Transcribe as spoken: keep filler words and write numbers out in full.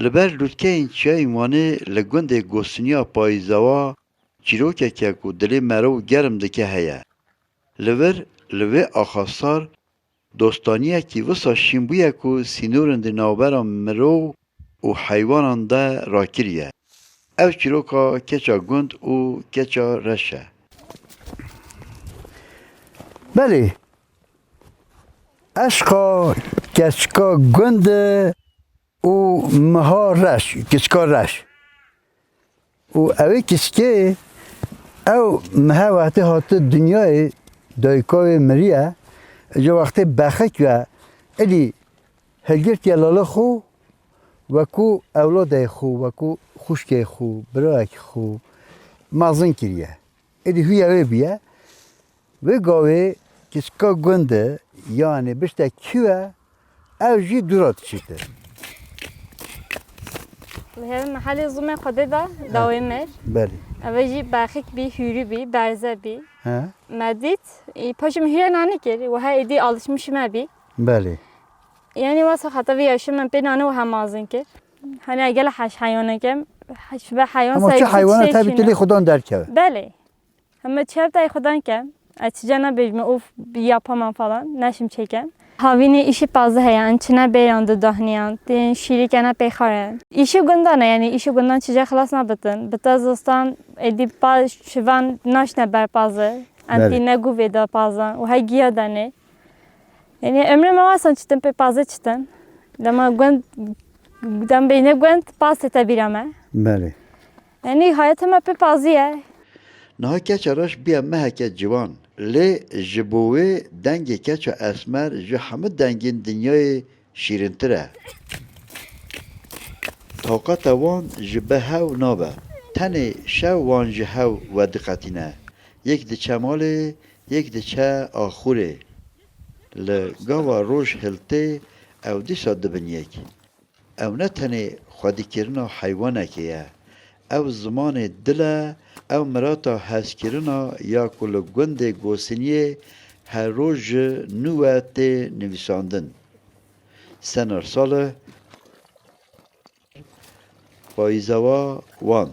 Li ber lûtkeyên Çiyayên Wanê li gundê Gosiniya Payîzawa çîrokeke ku dilê merov germ dike heye. Li vir, li vê axasar dostaniyekî wisa şîn bûye ku sînorên di navbera mirov û heywanan de rakiriye. Ev çîroka keça gund û keça reş e. Belê, eşqa keçika gund e û miha reş, kiçka reş. Û ewê kiçkê, ew mihe wextê hati dinyayê, dayika wê miriye, ji wextê bexik we, ilî hilgirtiye lala xwe, wekû ewladê xwe, wekû xwişkê xwe, birayek xwe mezin kiriye. Êdî huya wê bûye. Wê gavê kiçka gund e, yanê bişte kî we, ew jî dûra diçîte. Li her mehelê zûmê Xwedê da dawê mir. Belê. Ev jî bexik bî, hûrî bî, berze bî. He. Me dît, ê, paşê min hûrê nanî kir. Wiha êdî alışmış me bî. Belê. Yanî wasa xeta vê yaşê min pê nanî wiha mazin kir. Hani gel heş heywaneke, heş ve heywan Ama çi sahipsiz heywana şey tabii çine. Dilê Xudan derkeve. Belê. Heme çi hevtayê Xudan ke, ez çica nebêjme, ûf, yapamam falan, neşim çêkem. Havînê îşî pazî heye, en çine bêran di dahniyan, tên şîrî kene pêxare. Îşî gundan e, yanî îşî gundan çica xilas nabitin. Bi te zistan, êdî pa şivan naşne ber pazî, en Belê. Tî ne guvê da pazan, û he giya danê. Yanî ömrê me wasa çitin pê pazê çitin. Dema gund, dem beyne gund paz tête bîra me. Belê. Yanî hayatê me pê pazî ye. Niha keça reş bûye meheke ciwan. Lê ji bo wê dengê keça esmer ji hemû dengên dinyayê şîrintir e. Taqeta wan ji bi hev nabe. Tenê şev wan ji hev vediqetîne. Yek diçe malê, yek diçe axurê. Li gava roj hiltê ew dîsa dibin yek. Ew ne tenê xwedîkirina heywanekê ye. Ew zimanê dil e, ew mirata hezkirina ya ku li gundê Gosiniyê her roj ji nû ve tê nivîsandin. Senar Salih, Payîzewa Wan.